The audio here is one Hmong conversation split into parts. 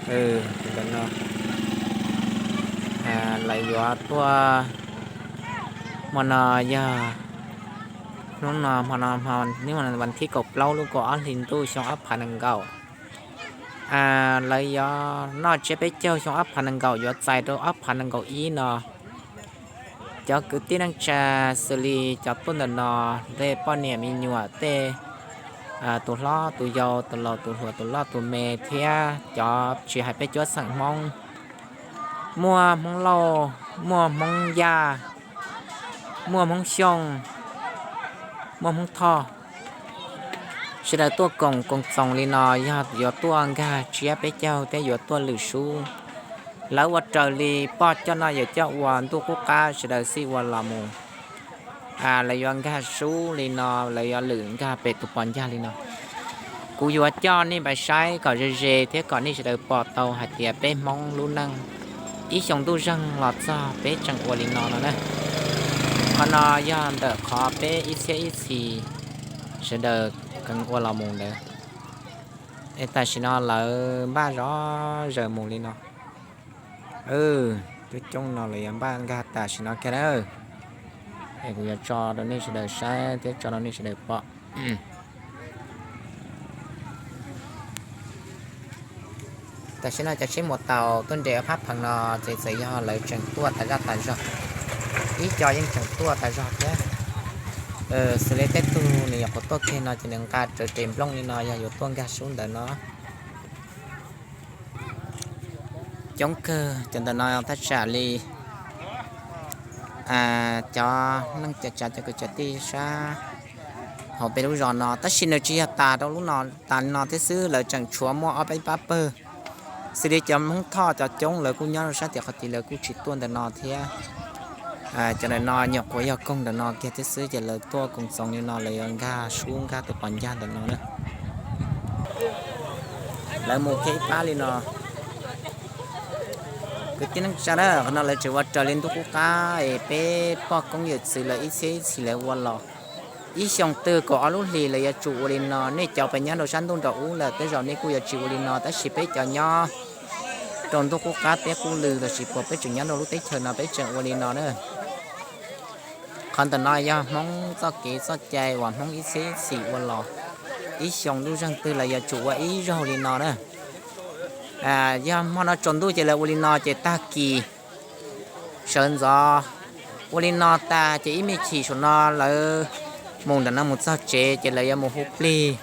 Ntawm no lawv yuav tuaj, hmo no yog, hnub no hmo no hmo vas thib kaum plaub lub kaum ob hlis ntuj xyoo ob phav nees nkaum. Lawv yuav noj tsiab peb caug xyoo ob phav nees nkaum yuav txais rau ob phav nees nkaum ib no. Cov kwv tij neej tsa xws li cov tuaj ntawm no, tej poj niam me nyuam, tej tus hlob tus yau, tus laus tus hluas, tus loj tus me thiab cov tsis hais peb cuab xeem Hmoob, muaj Hmoob Lauj, muaj Hmoob Yaj, muaj Hmoob Xyooj, muaj Hmoob Thoj, sawv daws tuaj koom koom txoos li no yog yuav tuaj nkag tsiab peb caug thiab yuav tuaj lwm sub. Lawv ua raws li poj coj noj yawm coj ua ntuj qub qab sawv daws xij ua los mus. Lawv yuav nkag sub li no, lawv yuav lwm nkag pem tus pos ncag li no. Kuv yuav coj nej pais saib kom ze ze thiab kom nej sawv daws pom tau hais tias peb Hmoob lub neej ib xyoo ntuj zeeg los txog peb tseem ua li no no na. Qhov no yog ntawm qhov peb ib txhiab ib txhis sawv daws kheev ua los mus ntawd. Es tam sim no lawv npaj zov zaws mus li no. Coob coob no lawv yuav npaj nkag tam sim no kiag na. Es kuv yuav tso rau nej sawv daws saib thiab tso rau nej sawv daws pom. Tam sim no cov tsheb mus taus tuaj nres phab phees no ces txawm yog lawv tseem tuaj tas zaj tas zog. Ib co yeej tseem tuaj tas zog thiab. Xws li tej tug nws nyuam qhuav tuaj kiag no ces nws nqa rawv res nplooj li no yog yuav tuaj nkag sub ntawd no. Coob kawg cov ntawm no thaj tsam li cov neej cov tsav cov kwv cov tij sab hauv peb lub zos no, tab sis nws tsis yog tas rau lub no, tas no thiab xwb, lawv tseem tshuav muaj ob peb pab pawg. Xws li cov Hmoob Thoj cov coob lawv kuj nyob rau sab tim qhov tid lawv kuj tsis tuaj ntawm no thiab. Cov ntawm no nyuam qhuav yog koog ntawm no kiag thiab xwb ces lawv tuaj koom txoos li no lawv yuav nkag sub nkag tus pos ncag ntawm no na. Lawv mus kiag ib pab li no. Kwv tij neej tsa na, qhov no lawv tseem ua raws li ntuj qub qab es peb poj koob yawm txwv lawv ib txhiab ib txhis lawv ua los. Ib xyoo twg kaum ob lub hlis lawv yuav tsum ua li no. Nej cov pes nyob rau sab ntuj nraum ub lawm tej zaum nej kuj yuav tsis ua li no, tab sis peb cov nyob rau ntuj qub qab teb qub lw los sis puas peb tseem nyob rau lub teb chaws no peb tseem ua li no na. Qhov ntawm no yog Hmoob txoj kev txoj cai uas Hmoob ib txhiab ib txhis ua los. Ib xyoo ntuj zeeg twg lawv yuav tsum ua ib zaug li no na. Yog hmo no tsaus ntuj ces lawv ua li no ces tag kis sawv ntxov ua li no tas ces ib me chim saum no lawv mus ntawm no mus txog tsev ces lawv yuav mus hu plig,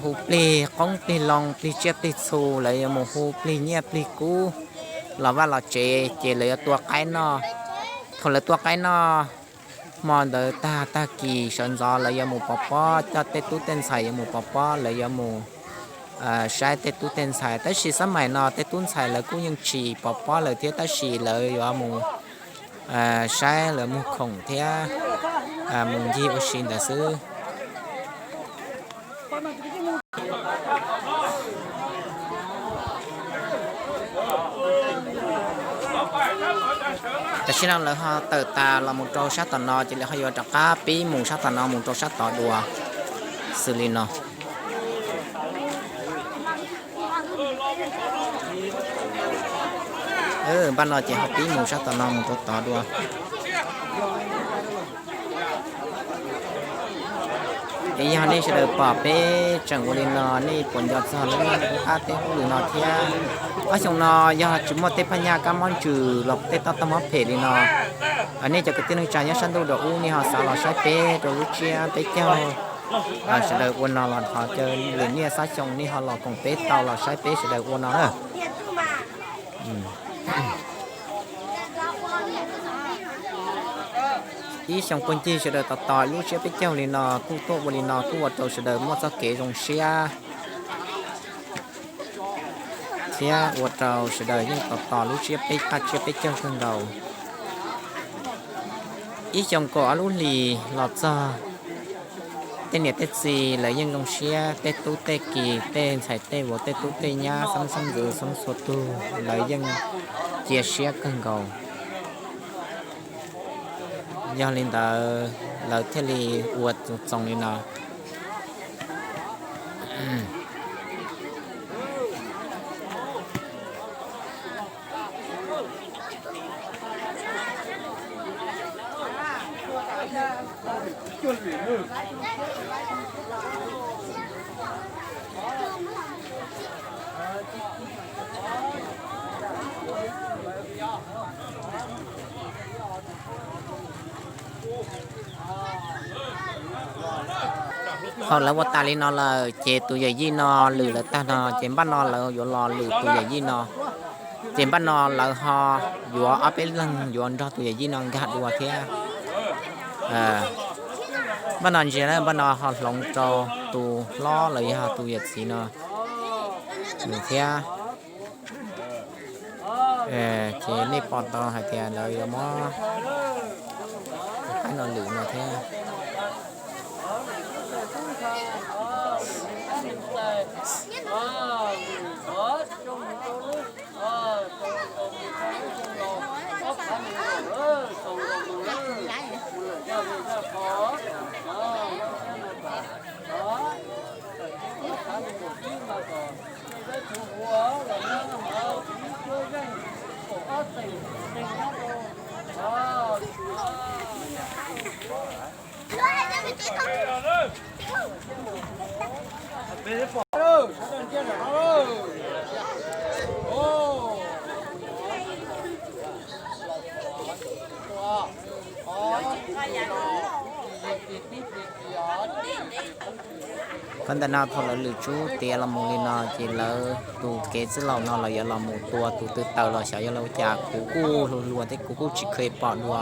hu plig qoob plig loo plig tsiaj plig txhu, lawv yuav mus hu plig nyiaj plig kub los vaj los tsev ces lawv yuav tua qaib noj. Thaum lawv tua qaib noj hmo ntawd tag tag kis sawv ntxov lawv yuav mus pov pob, coj tej tub tej ntxhais yuav mus pov pob, lawv yuav mus saib tej tub tej ntxhais. Tab sis xab maim no tej tub ntxhais lawv kuj yeej tsis pov pob lawm thiab, tab sis lawv yuav mus saib lawv muag khoom thiab mus ncig ua si ntawd xwb. Tam sim no lawv ho tawm tas los mus rau sab tom no ces lawv ho yuav rov qab pib mus sab tom no mus rau sab tod dua xws li no. Npaj no ces ho pib mus sab tom no mus rau tod dua. Es yog nej sawv daws pom peb tseem ua li no nej puas nco txog lub neej qub qab teb qub lw no thiab? Ob xyoo no yog tsis muaj tej phaj nyaj kab mob ntsws los tej toj toj mob phem li no, nej cov kwv tij neej tsa nyob sab ntuj dua ub nej ho xav los saib peb rau lub tsiab peb caug sawv daws ua no los thov caw lwm niaj xab xyoo nej ho los koom peb tau los saib peb sawv daws ua no na. Ib xyoo puag ncig sawv daws tos tos lub tsiab peb caug li no kuj tuaj ua li no kuj ua rau sawv daws muaj txoj kev zoo siab thiab ua rau sawv daws yeej tos tos lub tsiab peb, phaj tsiab peb caug kawg nkaus. Ib xyoo kaum ob lub hlis los txog, tej niam tej txiv lawv yeej zoo siab, tej tub tej kiv, tej ntxhais tej vauv, tej tub tej nyab, xeeb xeeb ntxwv xeeb txhua tug lawv yeej cia siab kawg nkaus. Yog li ntawd lawv thiaj li ua txoos li no. Thaum lawv ua tas li no lawm ces tus yawm yij no lwm lawv tag no ces npaj no lawv yuav los lwm tus yawm yij no. Ces npaj no lawv ho yuav ob peb leeg yuav nrog tus yawm yij no nkag dua thiab. Npaj no ntsia na, npaj no ho hloov rau tus hlob los yog tus yawm txiv no lwm thiab. Ces nej pom tau hais tias lawv yuav muab tus qaib no lwm no thiab. Koj ntawm no thaum lawv lwm tsub tiav los mus li no ces lawv tus kev txwj laus no los yuav los mus tua tus tw taws los xyov yuav los ua cas. Kuv kuj hluas hluas thiab kuv kuj tsis kheev pom dua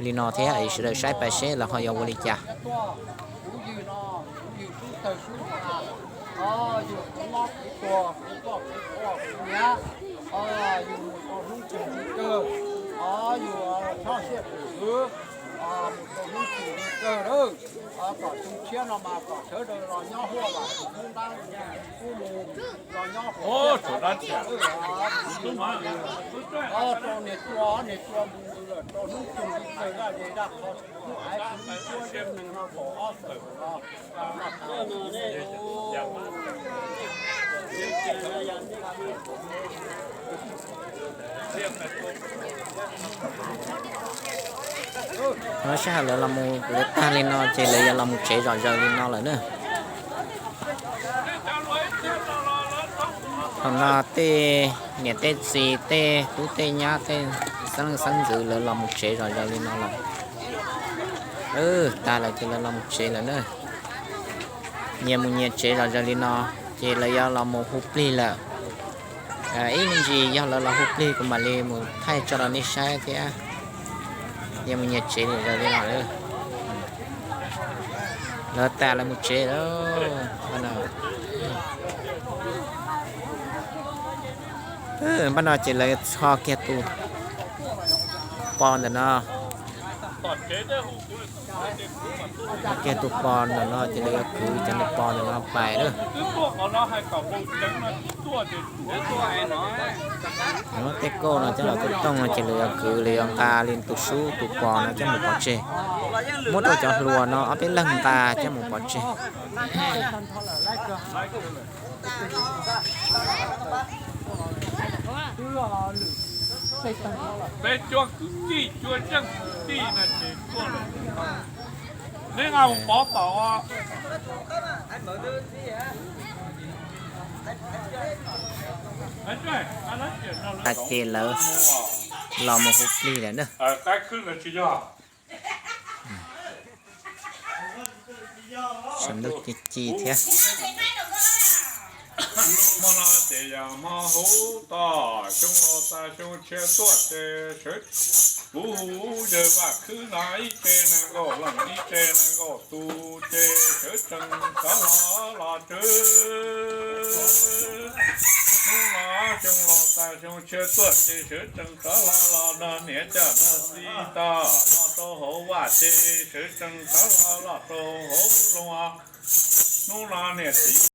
li no thiab, sawv daws saib pais seb lawv ho yuav ua li cas. Sij hawm lawv los mus lawv tag li no ces lawv yuav los mus tsev zom zaws li no lawm na. Thaum no tej niam tej txiv tej tub tej nyab tej xeeb leej xeeb ntxwv lawv los mus tsev zom zaws li no lawm. Tag lawm ces lawv los mus tsev lawm na. Nyias mus nyias tsev zom zaws li no ces lawv yuav los mus hu plig lawm. Ib me ntsis yog lawv los hu plig kuv mam li mus thaij tso rau nej saib thiab. Nyias mus nyias tsev zom zaws li no. Lawv tas lawv mus tsev lawm. Npaj no ces lawv txhos kiag tus pos ntawm no. Txhos kiag tus pos ntawm no ces lawv yuav kwv cov niag pos ntawm no pais lawm. Tej kauj no coj los tej tooj no ces lawv yuav kwv, lawv yuav nqa li tus sub tus pos no coj mus pov tseg. Muab rau cov hluas no ob peb leeg nqa coj mus pov tseg. Peb cuab kwv tij cuab zeej kwv tij no ces tuaj lawm. Neb nqa mus pov tom Ces lawv los mus hu plig lawm na. Saum ntuj ci ci thiab. Hmo no ces yog hmo hub toj xyoo laus tas xyoo tshiab tuaj ces sawv, kuv hu yawg Vaj Khwb no ib ce nees nkaum leej ib ce nees nkaum tus ces sawv tsees rov hlo los tswv. Hnub no xyoo laus tas xyoo tshiab tuaj ces sawv tsees rov hlo los nrog niam coj nrog txiv tog los rau hauv vaj ces sawv tsees rov hlo los rau hauv loog. Hnub no niam txiv